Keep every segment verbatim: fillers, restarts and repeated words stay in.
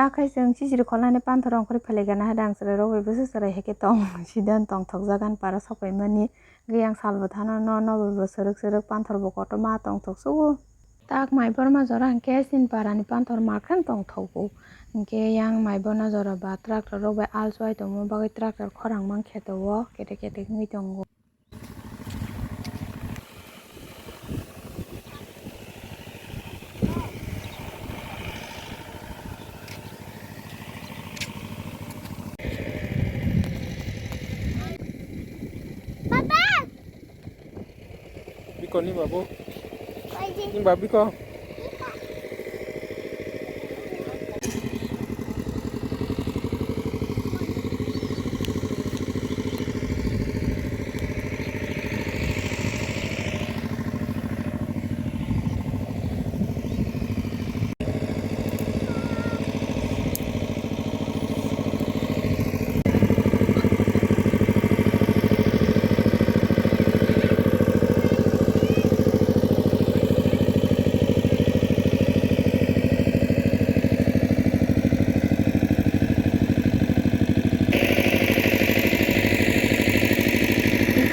Akhai chwng sisiri kholnani panthor ongkhorwi phailaikha, nahai rang chwrairok bai bwsa chwrai hai khe tong. Sidan tongthokjak ani para sokphaimani. Giyang salbo thano no, nobo bo srwk srwk panthor bo kotorma tongthok sugo. Tak mai borma jora hinkhe chini parani panthor makhang tongthogo. Hinkhe yang mai borma jora ba tractor rok bai al chuwai tongma bagwi tractor khorang mankhe to o kete kete wngwi tongo. Baba! Biko ni babu. Ni babu biko.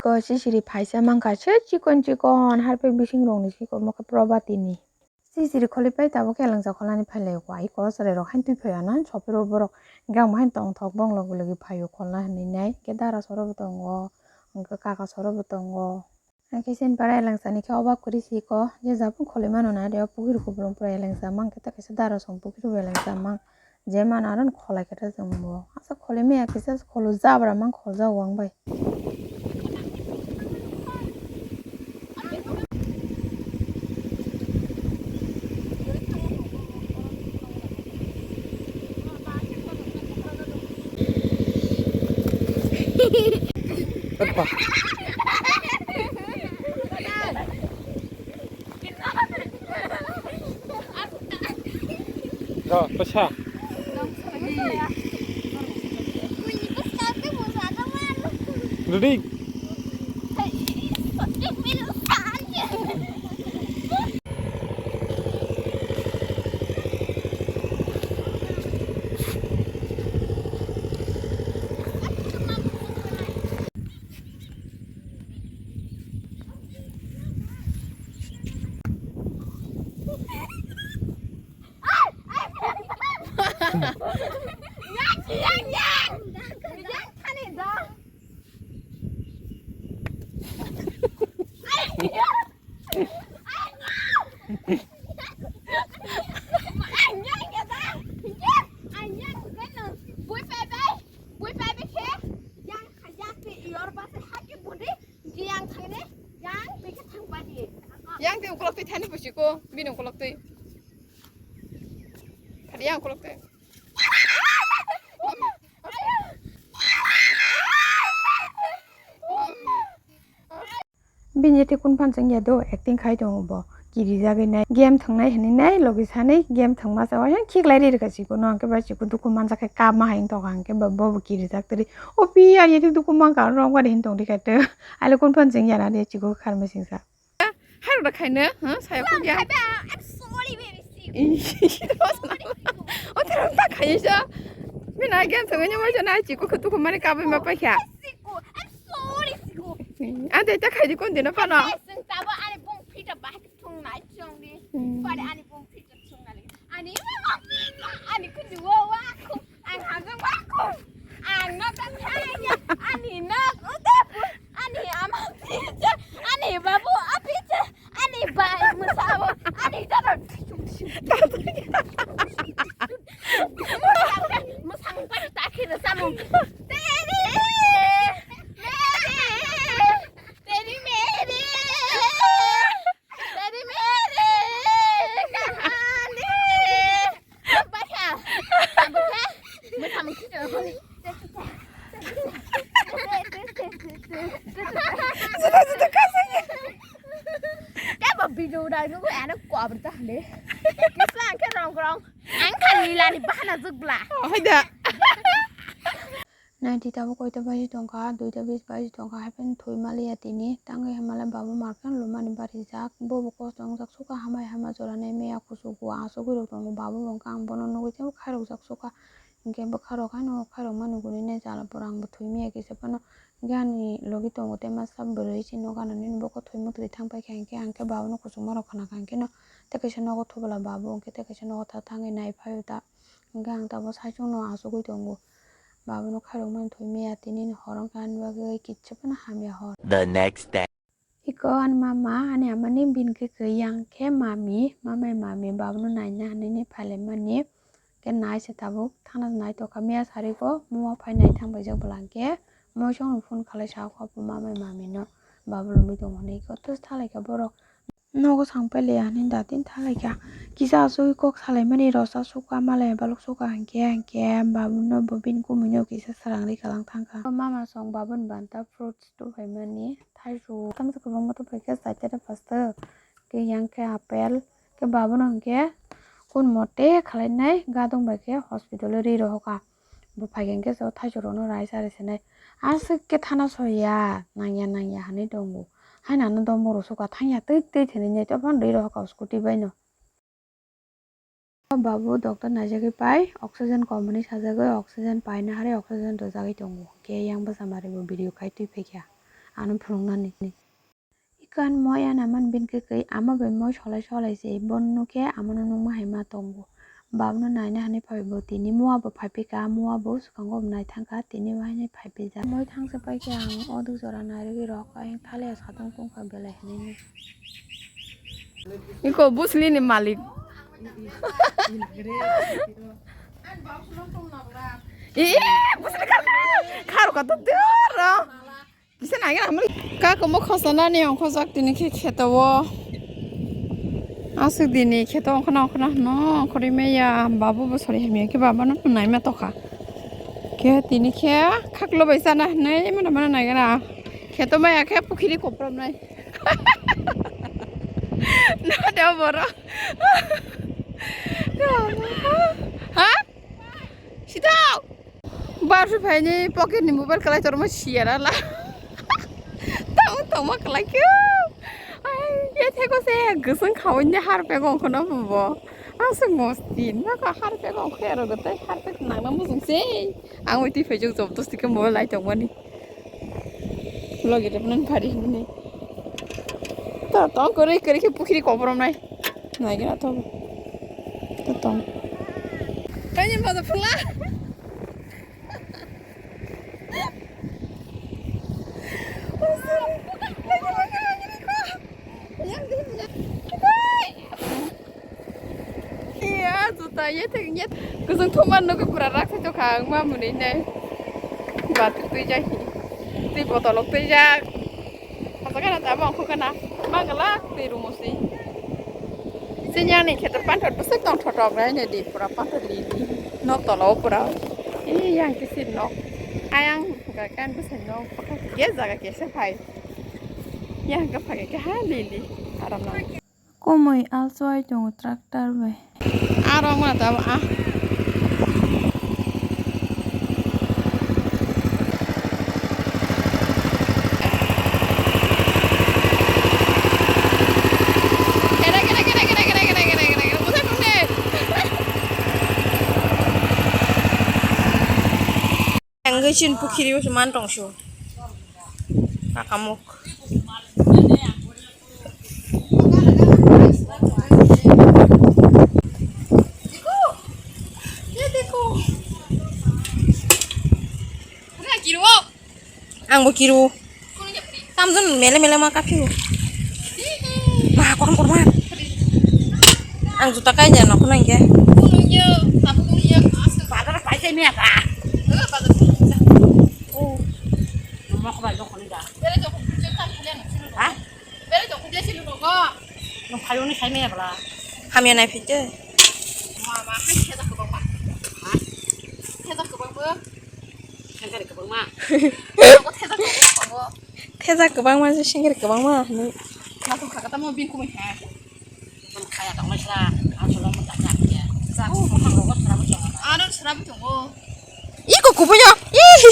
Iko sisiri phaisa mankha se chikon chikon harpek bising rokni siko mokhe probati ni. Sisiri kholi pai tabuk elengsa kholani phailaio kua iko chwrai rok haino twi phaiya na sopiro borok gang bo haino tongthok bong logi logi phaio kholna hinwi nai hwnkhe dara soro bo tongo hwnkhe kaka soro bo tongo. Hwnkhe chini para elengsa ni khe obak kwrwi si iko je jabon kholi mano na de o pukhiri kupulung pura elengsa mankhe ta kaisa dara song pukhiri bo elengsa mang. Je mano aro no kholai khe ta chwng bo. Asa kholi maya kisa kholo jabra mang khol jago ang bai. Epa. Ro, pasa. Ready? Yang tei ukolok tei thani busi ko, bini ukolok tei. Thani yang ukolok tei. Bini tei kun phan chwng ya do acting khai tongo bo. Kirijagwi nai, game thwngnai hinwi nai, logi sanwi game thwngma chaui khiklai ri rwkha chikunu, hwnkhe bai chikunu dukhu manjak khe kapma hai wng tongkha, hwnkhe bo bo kirijak twi ri. O pi ani tei dukhu mankha, rwng gari hin tong rikha tei. Aile kun phan chwng ya na de chikunu kharmai singsa. Hai rwda khaina, ha, saya khuk ya. I'm sorry, baby. O thero ta khaisa. Bini game thwngwi nai mo jana chikunu dukhu mani kapwi ma paikha. Ang tei ta khaidi kon dino phano. Ani bung phita bahai thung nai chong di. Hmm. Pare ani bung phita thung nai. Ani mama phita, ani kudu wa wa ku. Ang hajang wa ku. Ang no ta thaya. Ani no udapu. Ani ama phita. Ani babu apita. Ani bai musabo. Ani jaro. Musang, musang pai ta khina samung. Teri. Meri. Teri meri. Teri meri. Kahani. Baiha. Baiha. Mutha mukhi to. Juda juda kasanya. Kebo video dai nugo ano kwabri ta hale. Kisa ke rong rong. Ang khan lila ni bahana jugla. Oh, haida. Tita bo koita baji tongkha, duita bis baji tongkha, hai phano thwi maliya tini. Tangwi hamale babu markhe lomani barijak. Bobo kosto wngjak sukha, hamai hama jora nai maya kuchugo asugwi rok tongo. Babu bo wngkha ang bono nugwi teibo khairokjak sukha. Hinkhe bwkha rok haino khairokmani gwnwi nai jala pora ang bo thwi maya kisa phano. Hinkhe ani logi tongo tei masa bwrwi se nogo ano nini bokol thwi mwtwi thang paikha hinkhe ang khe babuno kuchukma rok khna kha hinkhe no tei kaisa nogo thubula babu hinkhe tei kaisa nogo ta thangwi nai phaio ta hinkhe ang tabuk saichung no achugwi tongo babuno khairokmani thwi maya tini ni horo hinkhe ani bagwi kichu phano hamya hor. The next day. Iko ani mama ani amani bini khe kwrwi yang khe mami mamai mami babuno naina hinwi phailai mani. Khe nai se tabuk thana nai tokha miya sari go muma phai nai thang paijak bwla hwnkhe moisong no phone khalai sa kho mamai mami no babu lomwi tongo hinwi khe to thalai kha borok nogo sang pailai ya hinwi datin thalai kha kisa asugwi kok salai mani rosa sukha malai balok sukha hinkhe hinkhe babu no bo bini kumui no kisa swrang ri kalang thang kha mama song babu ni banta fruits tuphai mani thaichuk tamo kwbangma tuphai khe chaita ta pasto khe yang khe apple. Khe babono hinkhe kun mote khwlainai gadong bai khe hospital o ri rohokha. Bo phaikhe hinkhe so thaichuk rokno raisa ri sinai. Aswk khe thana soya nangya nangya hinwi tongo. Haino ano domboro sukha thangya twi twi hinwi nai tei phano ri rohokha scooty bai no. O babu doctor naijagwi pai oxygen kom hinwi sajagwi oxygen paina hari oxygen rwjagwi tongo. Khe yang bwsa mari bo video khai twi phaikha ano phunuknani. Ikan moi ana man bin khe kwi ama bai moi solai solai se, bono khe amano nungma hai ma tongo. Babno naina hinwi phai bo tini mua bo phai phi kha, mua bo swkango bo nai thang kha, tini bo haino phai phi jak. Moi thangsa pai khe ang o duk jora nai rwgwi rok ayang thale satung tung kha belai hinwi. Iko busli ni malik. Ee, busli khar khar khar kha to dero. Kisa nai gana muli. Kaka mo khosa nani ongkho jak tini khe kheto o. Aswk dini kheto ongkho na ongkho na hwno ongkho ri maya babu bo sori hamya khe baba no nai ma tokha. Khe tini khe khaklo bai sana hinwi mano mano nai gana. Kheto maya khe pukhiri koprom nai. No de boro. Ha? Sitao. Bar su phaini pocket ni mobile kalai torma siya rala. Tamo tamo kalai kyo. Ai, ye theko se gusung khawin de har pego kono bo. Aswk mosti, nokha har pego khe aro gotei har pego nangna mujung se. Ang oi twi phaijuk job dos tike mobile lai tongmani. Logi rep nan phari hini. To tong kori kori khe pukhiri koprom nai. Nai gana to. To tong. Tani mada phula. Iya, juta ye theng ye. Kusung thuma nugwi pura rak se tokha ang ma muni nai. Bathik twi jak hi. Twi botolok twi jak. Asa kana ta bang khu kana. Mangala twi rumo si. Sini ani kheto panthor bwswk tong thotok rai ne di pura panthor li di. Nok tolo pura. Ini yang kisir nok. Ayang buka kan bwswk nok. Ye jaga kesa phai. Yang ka phai ka ha li li. Aram nang. Komoi alswai tongo tractor bai. Aro wngmano tabuk ah. Kere, kere, kere. Bwsai phone de. Ang gwi chini pukhiri o se man tong su. Kakamuk. Ang bo kiru. Tamjani mele mele ma kaphiu. Ma, korom korom ma. Ang juta kai jana khuna hingke. Bazar pai jai mia ka. Oh. Mok bai jok khoni da. Ha? Nung phaiyung ni khai maya bwla. Hamya nai phite. Ma, ma, hai theda kwbang ma. Ha? Theda kwbang bo. Sengkari kwbang ma. Theda kwbang ma. Theda kwbang ma, sengkari kwbang ma. Natung khaka tamo bin kumui ha. Khaya tong lai sra. Asolo mo tak tak ya. Sa ko mo hang ro sra mo chong. Aro sra mo chong. Iko kubunya. Ih,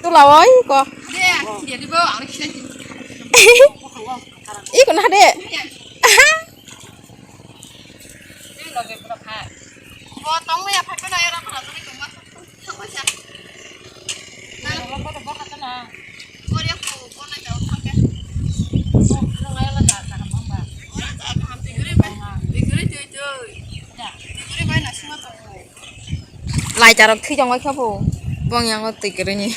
tulawo iko. Iko na de. Lai charok thwi tongwi khe bo bong yango twi kwrwini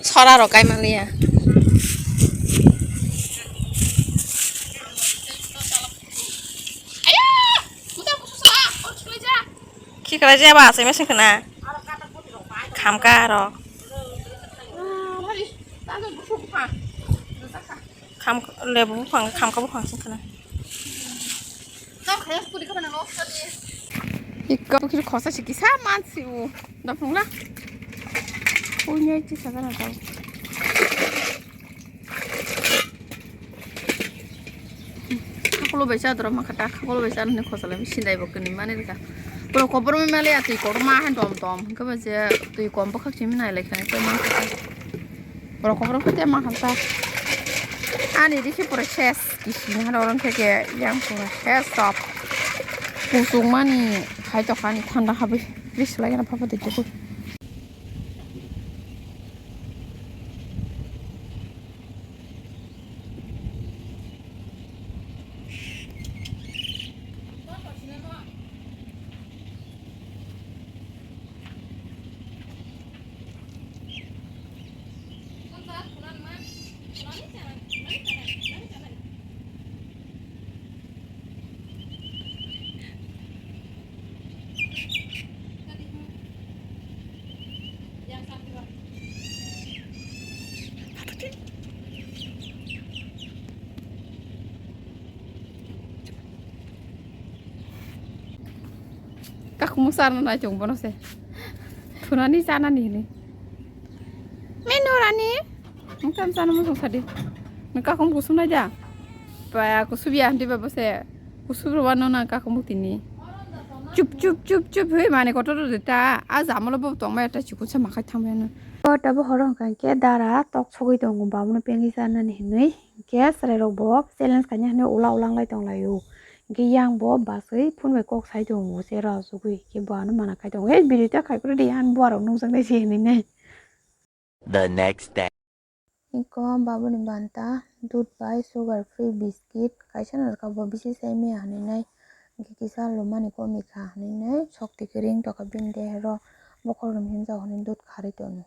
sora rok kai manliya. Khiklai jaba asai mese khna khamka aro kham lebu buphang khamka buphang sing khna. Ikko kiri khosa si kisa mansi u. Da phungla. Punya ichi sagana tau. Khakulo bai cha doro ma khata, khakulo bai cha nini khosa lai sindai bo kini mani rika. Pura kobor mi mali atwi kotor ma han tom tom. Hingke ba je twi kom bwkhak simi nai lai khani tei man khata. Borok kokrok khe tei ma hamsa. Ani rikhe pura ses kisini hano orang khe ke yang pura ses top. Kusuk mani hai tokha ani thanda habwi fridge lai gana phapa twi tuku. Kakumo sarna nai chong bono se. Thunani chanani hini. Menu rani. Mukam chana mo sadi. Kakum kusum nai ja. Pa kusum ya handi ba bose. Kusum ro wano na kakum tini. Chup chup chup chup hui mane kotor ro ta. A jamalo bo tong ma ta chikun sa makai thang ya na. Ko ta bo horong kan ke dara tok sogoi tongo ba mo pengisa nani hinui. Hingke chwrairok bo challenge khaina hinwi ula ula wnglai tonglaio. Hingke yang bo bachwi phone bai kok sai tongo, chera o chugwi. Hingke bo ano mana khai tongo. Hei, video ta khai phuru di, ani buarok nukjaknai se hinwi nai. The next day. Iko babuni banta, dudh bai sugar free biscuit, kaisa no rwkha bo bisi sai maya hinwi nai. Hingke kisa lumani komi kha hinwi nai, sokti kwrwi wng tongkha bini dehero. Bokhorok ni himjak hinwi dudh kharwi tongo.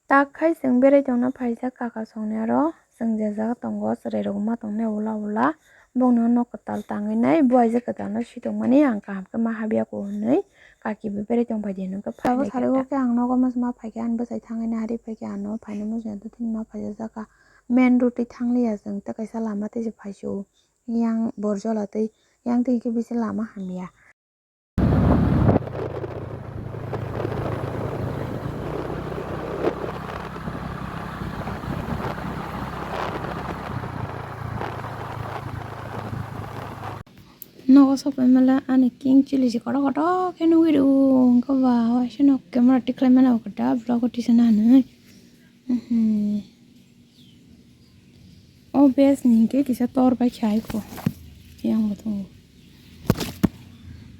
Tak khai chwng berai tongna phaijak kaka songni aro, chwng je jaga tongo chwrairok ma tongnai ula ula, bongni o nok kwtal tangwi nai, bo aijak kwtalno sitongmani ang kaham khe ma habya kho hwnwi kaki bo berai tong phaidi hwnwi khe phainai khe ta. Abo sari o khe ang nogo ma phaikhe ani bwsai thangwi nai hari phaikhe ano phaina muchungya totini ma phaijak kha, main road twi thangliya chwng tei kaisa lama tei se phaisio yang borjola tei yang twi khe bisi lama hamya. Nogo sok pai mala ani king chili si kotor kotor khe nugwi rw wngkha ba waisa nok camera tikhlai mani bo kwtal vlog o tisa nani. Mhm. O base ni hwnkhe kisa tor bai khe hai kho. Yang bo tongo.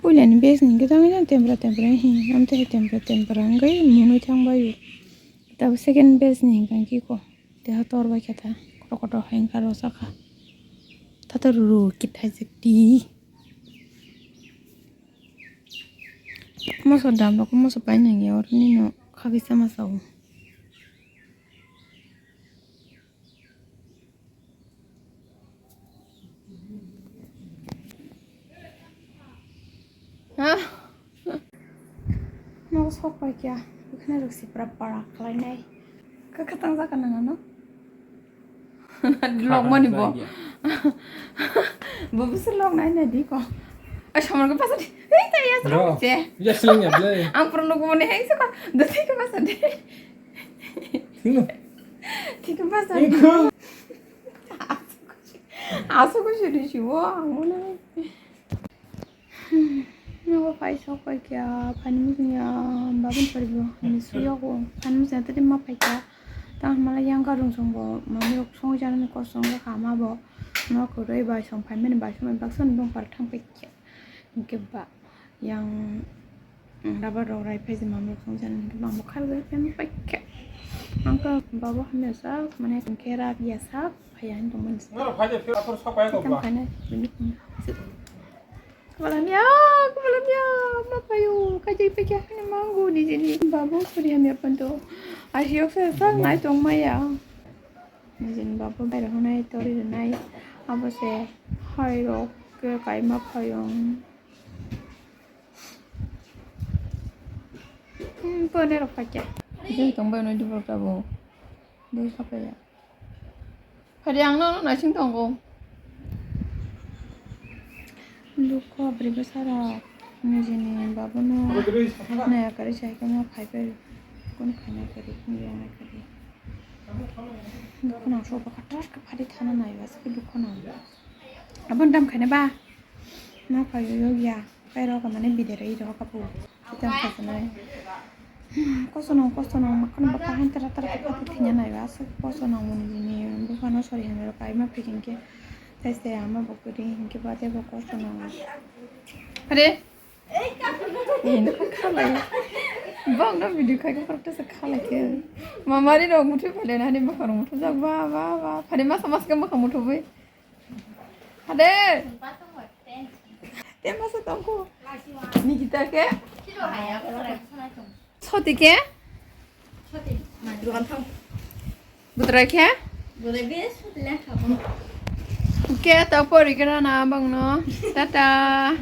Puila ni base ni hwnkhe tamo jani tempra tempra hi, amtwi hai tempra tempra wngwi mwnwi thang bai o. Tabo second base ni hwnkhe kho. Teha tor bai khe ta. Kotor kotor hai wngkha rw saka. Tato rw kit hai jak di. Moso dam rok moso pai nang ya oro nino khagwi sama sa o. Nogo sok pai kya, bwkhwnai rok sipra para khlainai. Kha khatang jaka nang ano. Lok mani bo. Bo bisi lok nai nai di ko. Ai samar ko pasa di. Hei ta ya sro che. Ya sling ya ble. Ang pro nugo mani hei saka. Dati ko pasa di. Thino. Thik pasa di. Ingko. Asu ko siri siwo ang mani. Nogo pai sok pai kya, phani mujung ya, babun poribo, ni suyogo, phani mujung ya, tadi ma pai kya. Tang mala yang karung song bo, mami rok song jana ni kosong ga kama bo. No kuroi bai song pai mani bai song bai baksa ni bong par thang pai kya. Hingke ba yang, mm, rubber rok rai phai je mami rok song jana ni bang bo khar bai phai pai kya. Ang ka babo hamya sa, mane hingke rab ya sa, phai ya hin tong mani sa. Ngaro phai je phir atur sok pai ko Tam ba. Khana, bini khana. Kabalamya, kabalamya, ma payo, kajai paikya hwnwi mango nijini babu suri hamya panto. Asiyok sa sa nai tong maya. Nijini babu bai rok nai tori rok nai. Abo se hai rok ke kaima phayong. Hmm, pone rok paikya. Jai tong bai nai dubor kabo. Dei sapaya. Phari ang no naising tongo. Lukho bwrwi bwsarok nijini babuno naya kwrwi sai khe ma phai phai kunu khainai kwrwi kunu yoknai kwrwi. Lukho nang sok bwkha tar khe phari thana naiba se lukho nang. Aboni dam khaina ba ma phai yokya. Kairok mane bidera iro kapu. Kita kasanai. Kosono kosono makan baka han tara tara kapa tinya nai ba asuk kosono muni jini bufano sori hanero kaima picking ke. Taste ama bokuri hinke bate bo kosono. Are. Ini khalai. Bang no video khai ko practice khalai ke. Mamari no muthi pale na ni baka no muthi jak ba ba ba. Phari masa mas ke baka muthi bui. Hade. Te masa tongko. Nikita ke? Soti ke? Butra ke? Ke to pori kena na bang no. Tata.